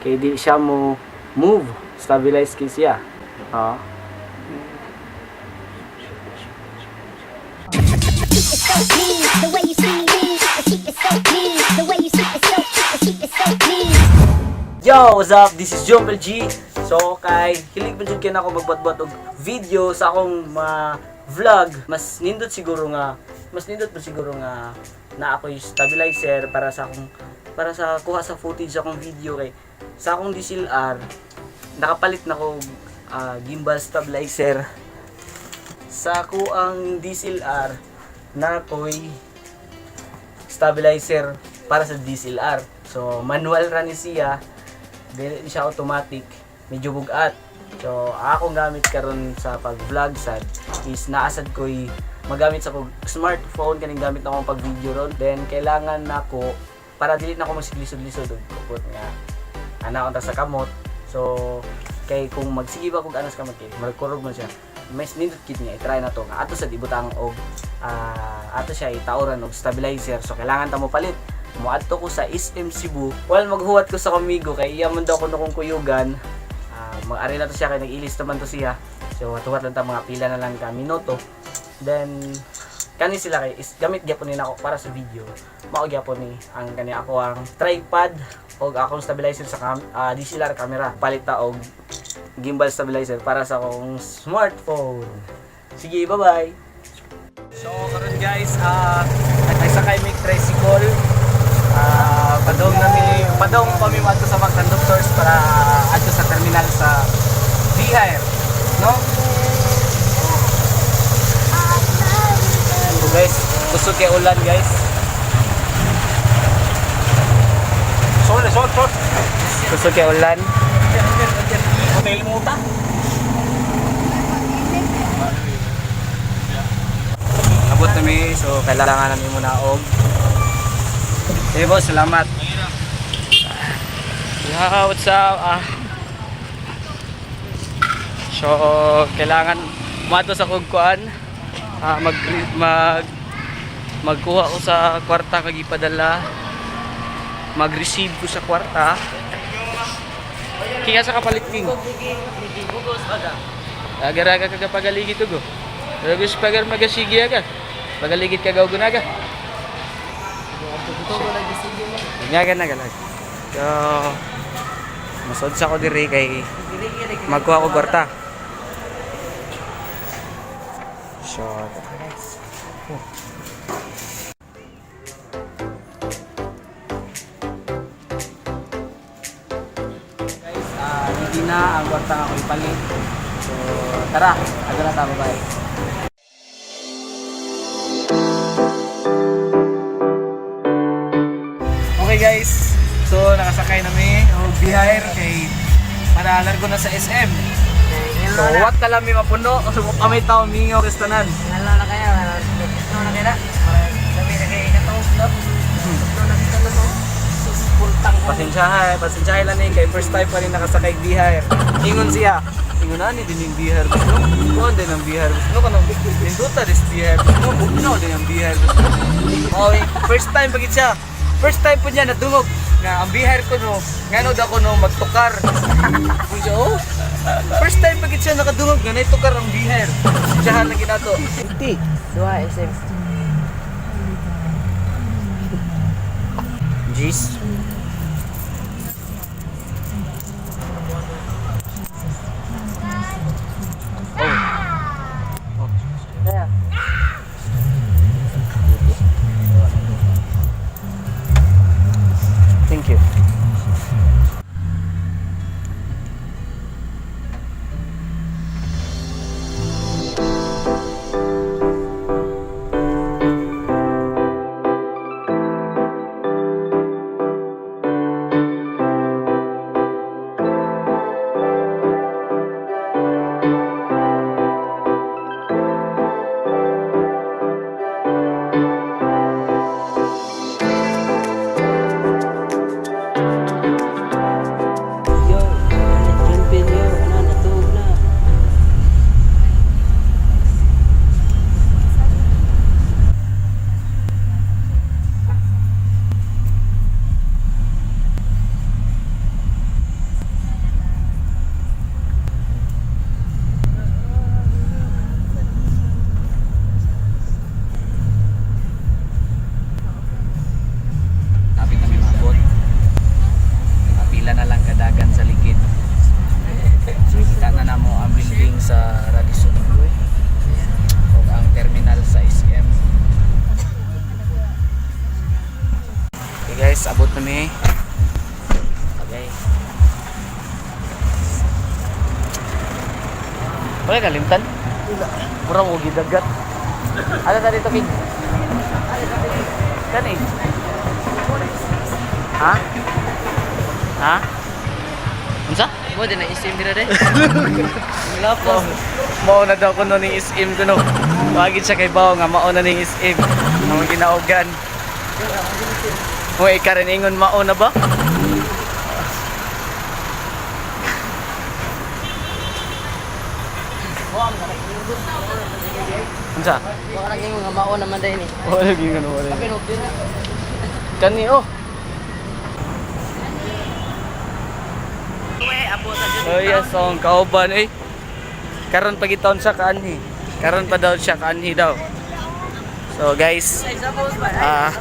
Kay di siya mo move, stabilize kay siya. Ah. Keep it so clean, the way you see me. Keep it so clean, the way you see it so, keep it so clean. Yo, what's up? This is Jompel G. So, kay hilig man jud kay nako magbuhat-buhat og video sa akong mga vlog. Mas nindot mo siguro nga na ako yung stabilizer para sa kuha sa footage sa akong video, kay sa akong DSLR nakapalit na ko gimbal stabilizer. Sa ako ang DSLR na ko'y stabilizer para sa DSLR. So manual ra ni siya, dili siya automatic, medyo bugat. So akong gamit karon sa pag-vlog sad is naasad ko'y magamit sa kog smartphone, kaning gamit na akong pag-video ron. Then kailangan nako para dili na ako magsiglisod-lisod og kupot nga ana ta sa kamot. So kay kung magsige ba kog anas kamot kay magkurog man siya. Mas nindot kit niya i-try na to nga ato sa ibutang og ato siya itauran og stabilizer. So kailangan ta mo palit. Moadto ko sa SM Cebu. Well, maghuwat ko sa kamigo kay iya man daw kuno kong kuyugan. Mag-ari na to siya kay nag-ilis naman to siya. So huwat lang ta, mga pila na lang ka minuto. Then kani sila kay is gamit gyapon ni nako para sa video. Mao gyapon ni ang kani ako ang tripod og akong stabilizer sa DSLR camera. Palit ta og gimbal stabilizer para sa akong smartphone. Sige, bye-bye. So karon guys, nagsakay mig tricycle. Padong nami, padong kami adto sa Mactan Doctors para adto sa terminal sa Bihar, no? So guys, kusog kay ulan, guys. Sorry, sorry, sorry. Kusog kay ulan. Hotel mo ta. Abot nami, so kailangan namin muna og. Hey boss, salamat. Yeah, what's up? So, kailangan mato sa kugkuan. Mag mag magkuha ko sa kwarta kag ipadala. Mag-receive ko sa kwarta. Kaya sa kapalit, King. Agaraga ka pagaligit ugo. Agus pagar magasigi aga. Pagaligit ka gaw gunaga. Ngaga na galag. So, masod sa ko diri kay magkuha ko kwarta. So, oh. Guys, hindi na ang kwarta nga ako ipalit. So, tara, aga na ta, bye. Okay guys, so nakasakay nami og bihayr kay para largo na sa SM. So what ta lang mi mapuno, so kami tao mingaw kastanan. Ngalo na kayo, ngalo na kayo na. Sabi na kayo katong no? No na kita no. Sus pultang ko. Pasensyahay, pasensyahay lang eh kay first time pa rin nakasakay bihayr. Ingon siya. Ingon ani din yung bihayr bus no. Kuan din ang bihayr bus no, kanang nindota this bihayr bus no. Bugnaw din ang bihayr bus no. Okay, first time pagit siya. First time po niya nadungog nga ang bihayr ko no, ngano daw ko no magtukar. Ingon siya, oh. First time pagit siya nakadungog nga naitukar ang bihayr. Siya lang ginato. 50. Duha SM. Jeez. Oh. Kaya. Thank you. Wala kalimtan? Wala. Mura mo gidagat. Ano ta dito, King? Kani? Ha? Ha? Unsa? Mo din na isim dira de. Lapos. Mao na daw kuno ning SM kuno. Wagid siya kay Bao nga mao na ning SM. Ang ginaugan. Hoy, karon ingon mao na ba? Unsa? Wala lagi nga mao naman dai ni. Wala gyud ano wala. Pero dira. Kani oh. Uwe abo sa jud. Oh yes, ang kauban eh. Karon pa gitaon siya kaanhi. Karon pa daw siya kaanhi daw. So guys, ah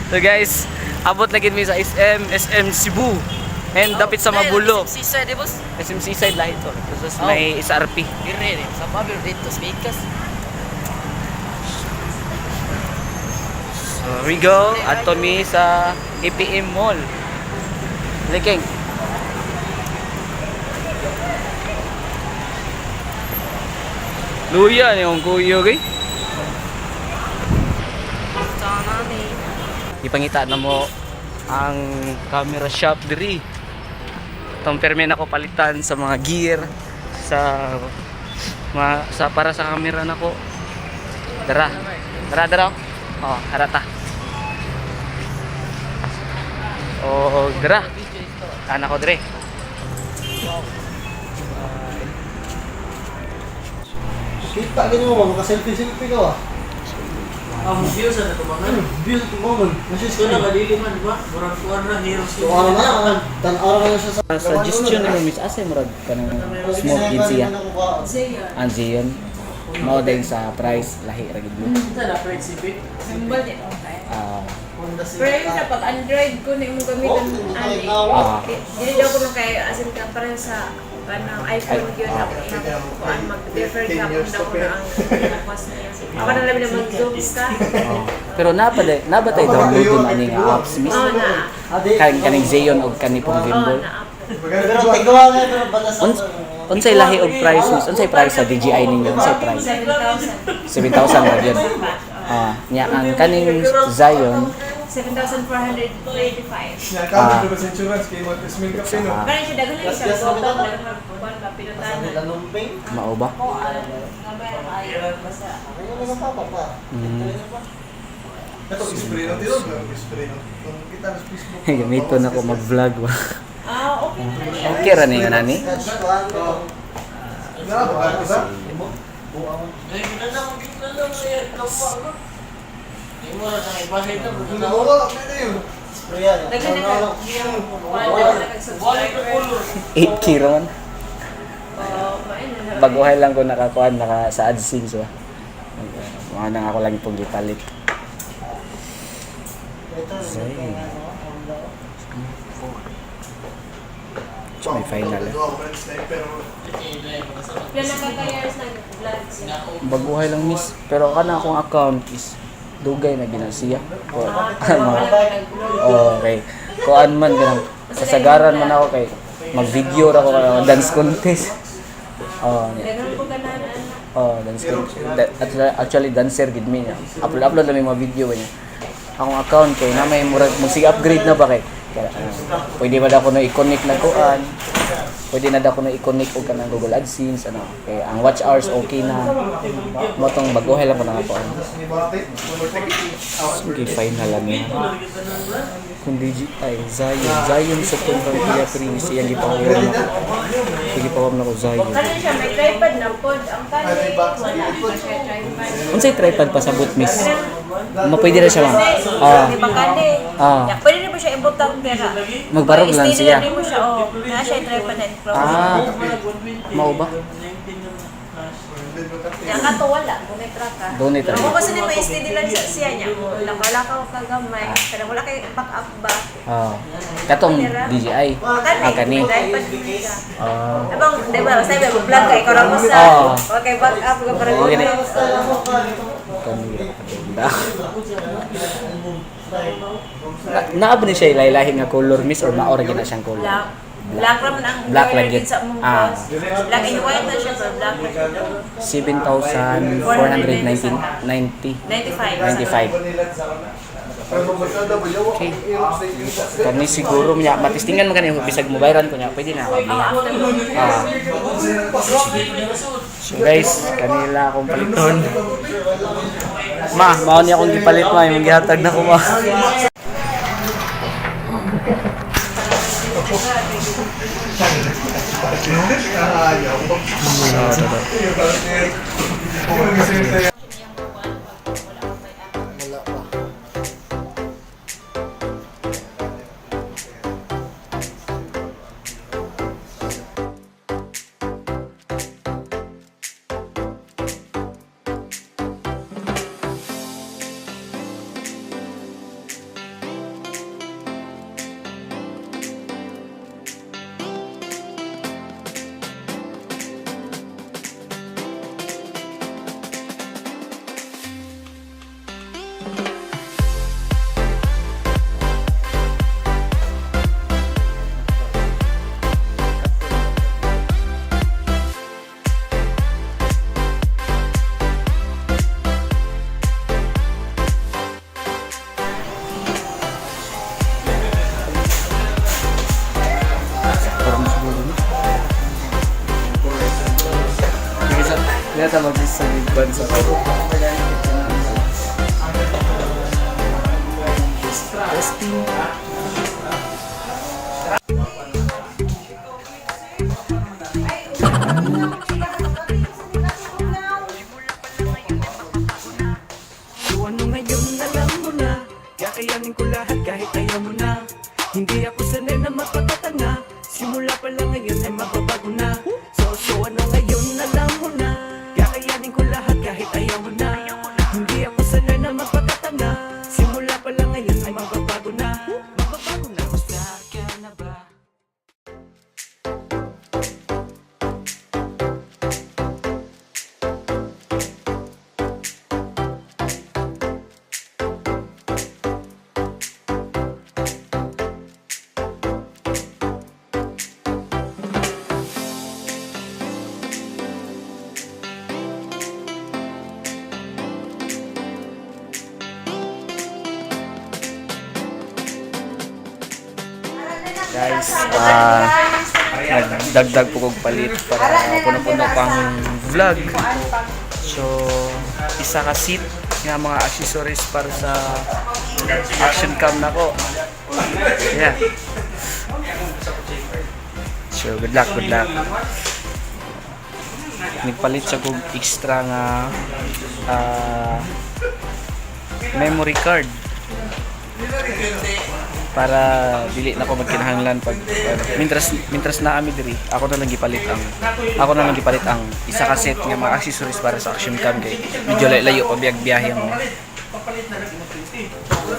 so guys, abot na gid mi sa SM, SM Cebu. And dapit sa Mabulo. Sisa di boss. SM Seaside lahi to. Tapos Oh. may SRP. Dire ni sa Pablo dito speakers. So we go ato mi sa APM Mall. Liking. Luya ni ang kuyo kay. Sana ni. Ipangita na mo ang camera shop diri. Itong permi na ko palitan sa mga gear sa ma, sa para sa camera nako. Dara. Dara dara. Oh, harata. Oh, dara. Ana ko dire. Kita gini mo, maka-selfie-selfie ka ba? Ang view sa natumangan. View sa tumangan. Nasa Ito screen. na kadili man, di ba? Murag kuwan na hero So, ano na, ano, tan-araw na siya sa... Suggestion nimo miss asa murag kanang smoke gid siya. Ang Zion. Mao din sa price lahi ra gid mo. Ito na, Fred Civic. Symbol niya. Okay. Ah, Pero yun sa pag Android ko na imong gamiton ani. ah. Dili daw ko man kay as in ka parang sa kanang iPhone Ay, yun ah. ako na kuan mag-differ ka kung daw ko na ang request niya. Ako na labi na mag-zoom ka. Oh. Pero na pa na ba tayo download dun ani nga apps miss? Oo na. Kan kaning Zion og kani pong Oo gimbal. na. Pero tigwa na, pero balas Unsay lahi og price miss? Unsay price sa DJI ninyo? Unsay price? 7,000. 7,000 ra gyud. Ah, nya ang kaning Zion 7,485. Ah. Parang siya daghan lang siya. Daghan kuan ba pinutanan. Lalumping. Mao ba? Ko gamay ra kaayo basta Ano na papa pa? Ito, spray na tiro, spray na. Kung kita sa Facebook. Gamiton ako mag-vlog ba. Ah, okay na siya. Okay ra ni nga nani. Na, baka sa? Ay, ginanang, ginanang, ay, kapwa, no? Di mo na sa ibahin na, buto na. Wala, pwede yun. Daghan na ka. Kuan daghan na kag subscriber. 8K ra man. Oh, main na. Baguhan lang ko nakakuan naka sa AdSense ba. Mga nang ako lang itong gipalit. So, may final eh. Sniper. Pila na ka years nag-vlog siya. Baguhay lang miss. Pero kana akong account is dugay na ginasiya. Ko, Ah, mga, wala ka nag-vlog. okay. Kuan man ganang kasagaran man ako kay mag-video ra ko kay dance contest. Oh, yeah. Daghan ko ganahan ana. Oh, dance contest. Actually dancer gid mi niya. Upload upload lang yung mga video ba niya. Akong account kay na may murag magsige upgrade na ba kay kaya, pwede ba daw ko na i-connect na kuan? Pwede na daw ko na i-connect og kanang Google AdSense ano. Kay ang watch hours okay na. Mo tong baguhay lang ko na ako. Ano. Sige, final lang niya. Kung DJI, Zion. Zion sa itong Kuya Prince. Iyang gipawam na ko. Gipawam na ko Zion. Kani siya may tripod na pod ang kani wala pa siya tripod. Unsay tripod pasabot, miss? Mapwede na siya, ma'am. Ah. Di ba kani? Ah. Ya, pwede na ba siya ibutang pera? Magbarog lang Steady siya. lang nimo siya oh. Na siya tripod na enclosure. Ah, mao ba? Ya kato wala, dunay traka. Dunay traka. Ako kasi ni may steady lang siya siya niya. Lakaw-lakaw ka gamay. Pero wala kay back up ba? Ah. Katong DJI. Kani, Ah, kani. tripod man siya. Ah. Abang, di ba, basta ba, vlog ka, ikaw ra mo sa. Ah. Wala kay back up, ka para Oo, gani. gani. Kani ra kadunda. Naab ni siya ilaylahi nga color miss or maora gina siyang color. Black. Black raman ang Black wear lang yun. din sa among Ah. boss. Black and white na siya pero black na siya. 7,490. 95. 95. Okay. Kani siguro niya matistingan man kani bisag mo bayran ko niya pwede na Oh, after mo. Ah. So guys, kanila akong paliton. Ma, mao niya akong gipalit ma, yung gihatag na ko ma. Wala pa. Parang siguro no. Bisa mag sa big sa Testing. So ano ngayon alam mo na, kakayanin ko lahat kahit ayaw mo na. Hindi ako sanay na mapagkatanga, simula pa lang ngayon ay mababago na. So ano ngayon alam mo na, kakayanin ko lahat kahit ayaw mo na. Hindi ako sanay na mapagkatanga, simula pa lang ngayon ay mababago na. Mababago na. Basta ka na ba? Guys, nagdagdag po kog palit para puno-puno pang vlog. So, isa ka seat nga mga accessories para sa action cam nako. Yeah. So, good luck, good luck. Nagpalit siya kog extra nga memory card para dili na ko magkinahanglan pag mintras mintras na ami diri ako na lang gipalit ang ako na lang gipalit ang isa ka set nga mga accessories para sa action cam kay medyo layo pa biyag biyahe mo.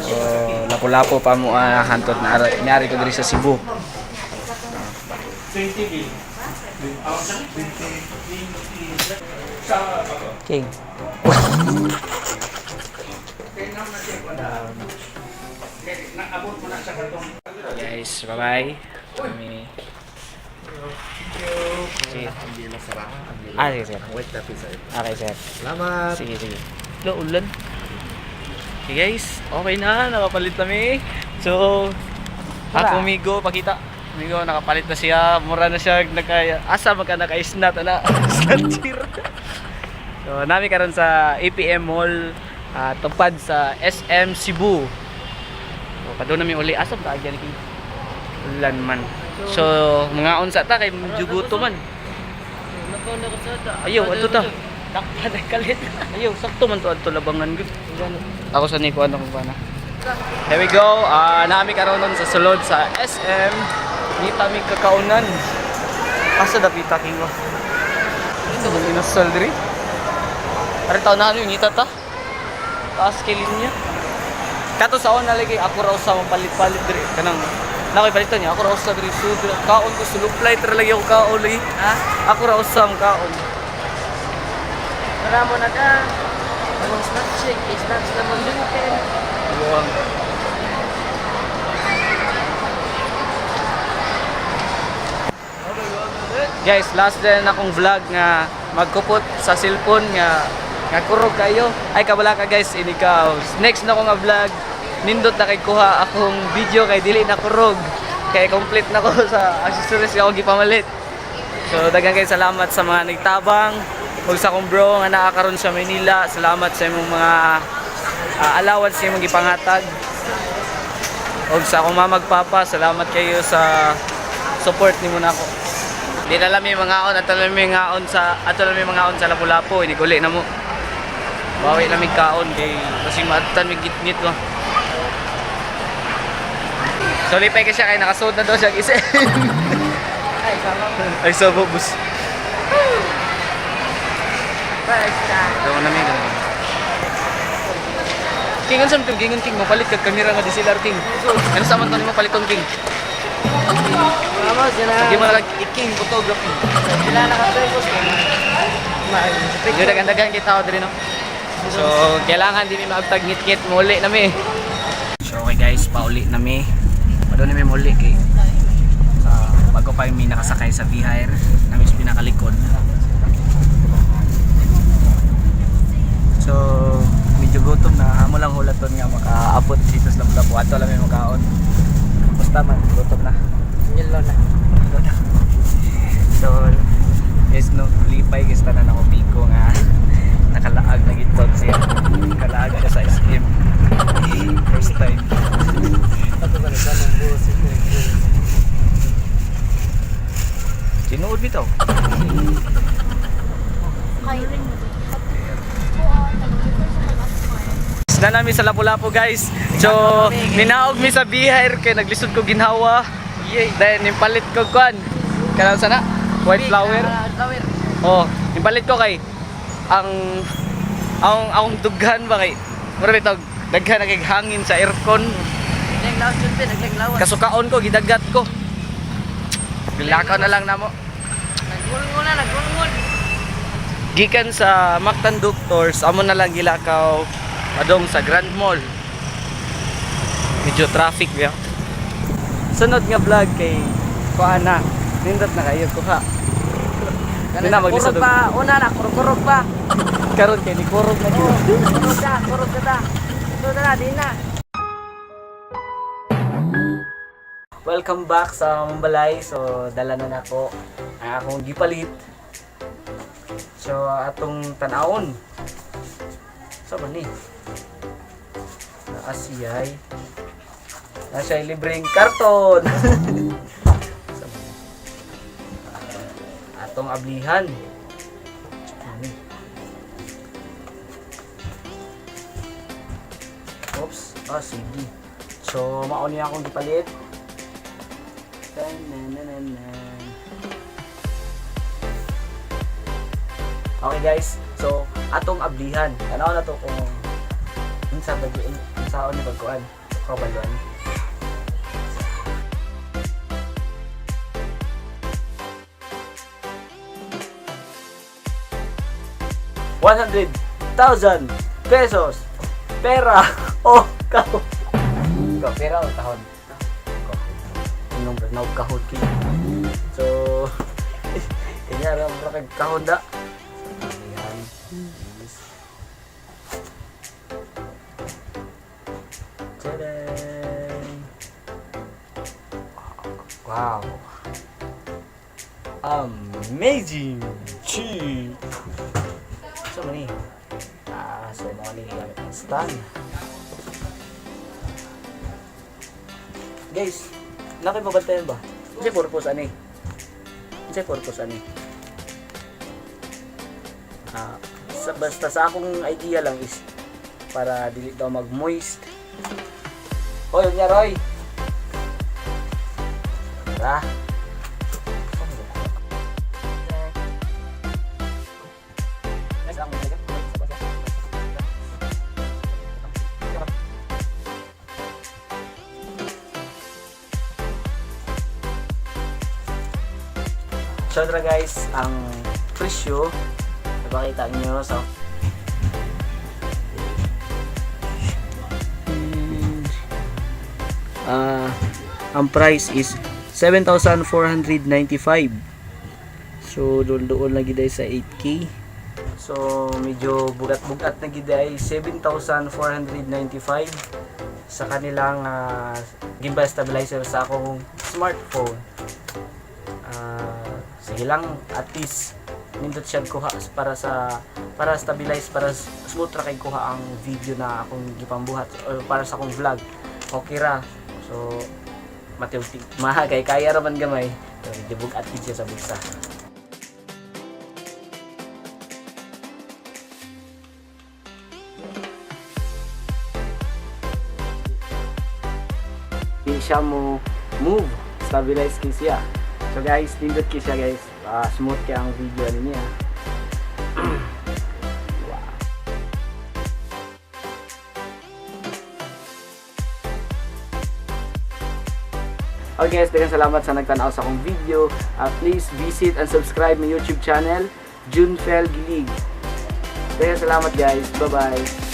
So lapo-lapo pa mo hantod na nyari ko diri sa Cebu. King. Guys, bye-bye. Kami. Sige. Ah, sige, sir. Wait na sir. Okay, sir. Salamat. Sige, sige. Lo, ulan. Okay, guys. Okay na. Nakapalit kami. So, ako, amigo, pakita. Amigo, nakapalit na siya. Mura na siya. Naka, asa magka naka-snat, ana. Snatcher. So, nami karon sa APM Mall, tupad sa SM Cebu. So, padung nami uli. Asa ba agyan ni Ulan man. So, mga unsa ta kay juguto man. Ayaw, adto ta. Takpan ay kalit. Ayaw, sakto man to adto labangan gud. Ako sa ni kuan akong pana. Here we go. Nami karon nun sa sulod sa SM. Nita mi kakaunan. Asa dapita king ko. Ito bang inasal diri? Are taon na ano yung ngita ta? Taas kay linya. Kato sa una lagi ako raw sa mapalit-palit diri kanang nakoy palitan niya ako raw sa diri sud kaon ko suluplay tra lagi ako kaon lagi. Ha? Ako raw sa kaon. Wala mo na ka. Anong snack shake? Snacks na mag-lupen. Buwang. Guys, last din akong vlog nga magkupot sa cellphone nga nga kurog kayo. Ay, kabala ka guys, inikaw. Next na ko nga vlog, nindot na kay kuha akong video kay dili na kurog. Kay complete na ko sa accessories nga akong gipamalit. So daghan kay salamat sa mga nagtabang ug sa akong bro nga naa karon sa Manila. Salamat sa imong mga allowance sa imong gipangatag. Ug sa akong mama ug papa, salamat kayo sa support nimo nako. Di na lang may mga on, ato lang may mga on sa ato lang may mga on sa Lapu-Lapu, ini guli na mo. Bawi lang may kaon kay kasi maatan may gitngit ko. So lipay ka siya kay nakasuot na daw siya isa. Ay sabo bus. First time. Daw na may ganun. King, ano sa king gingon king, mapalit kag kamera nga DSLR king. Ano sa man to nimo paliton king? Mama, sila. Hindi mo na king photography. Sila naka-focus. Yung dagan-dagan kita tao diri no. So, kailangan di mi maagtag ngit-ngit muli na mi. So, okay guys, pauli na mi. Padon na mi muli kay bago pa mi nakasakay sa V-Hire, nami sa pinakalikod. So, medyo gutom na. Amo lang hulaton nga makaabot dito sa Lapu-Lapu. Ato lang may makaon. Basta man, gutom na. Yellow na. Yellow na. So, guys, no, lipay guys, tanan ako Miko nga nakalaag na giton siya. Nakalaag ka sa SM. First time. Ato ka na ng buo si Tinuod bitaw. Na nami sa Lapu-Lapu guys. So, ninaog mi sa Bihar kay naglisod ko ginhawa. Yay. Then nimpalit ko kwan. Kanang sana white flower. Flower. Oh, nimpalit ko kay ang dughan ba kay mura bitaw daghan na kay hangin sa aircon. Naglang lawas yun, naglang lawas. Kasukaon ko gidagat ko. Gilakaw na lang namo. Nagulngol na, nagulngol. Gikan sa Mactan Doctors, amo na lang gilakaw adong sa Grand Mall. Medyo traffic ba? Sunod nga vlog kay kuha na. Nindot na kayo kuha. Di na maglisod Kurog pa, una na, kurog-kurog pa. Karon kay ni kurog na gyud. Kurog ka, kurog ka ta. Ito na, di na. Welcome back sa Mambalay. So dala na nako ang akong gipalit. So atong tan-awon. Sa ba ni? Naa siya'y naa siya'y libreng karton. Sa ba ni? Atong ablihan. Ano? Oops. Ah, sige. So, mao niya akong gipalit. Tananananan. Okay guys, so atong ablihan. Tanaw na to kung unsa ba gyud unsaon ni pagkuan, kabaluan. ₱100,000 pera o kahon. Ikaw, pera o tahon? Kahon. Inong na kahon kay. So, kanya ra mura kag kahon da. Ayan. Yes. Tadaan! Wow. Amazing! Chi! So, mani. So, mga ni gamit ng stand. Guys, nakipabantayan ba? Kasi purpose ani. Kasi purpose ani. Basta sa akong idea lang is para dili daw mag-moist. Hoy, unya Roy. Tara. So tara guys, ang presyo napakita niyo sa ang price is 7,495. So duol-duol na gid ay sa 8K. So medyo bugat-bugat na gid ay 7,495 sa kanilang gimbal stabilizer sa akong smartphone. Sige lang, at least nindot siya kuha para stabilize, para smooth ra kay kuha ang video na akong gipambuhat or para sa akong vlog. Okay ra. So matiwti mahagay kaya ra man gamay. So, medyo bugat gid siya sa bulsa. Di siya mo move, stabilize kay siya. So guys, nindot kay siya, guys. Smooth kay ang video ani niya. Wow. Okay guys, daghang salamat sa nagtanaw sa akong video. Please visit and subscribe my YouTube channel, Junfel Gilig. Daghang salamat, guys. Bye-bye.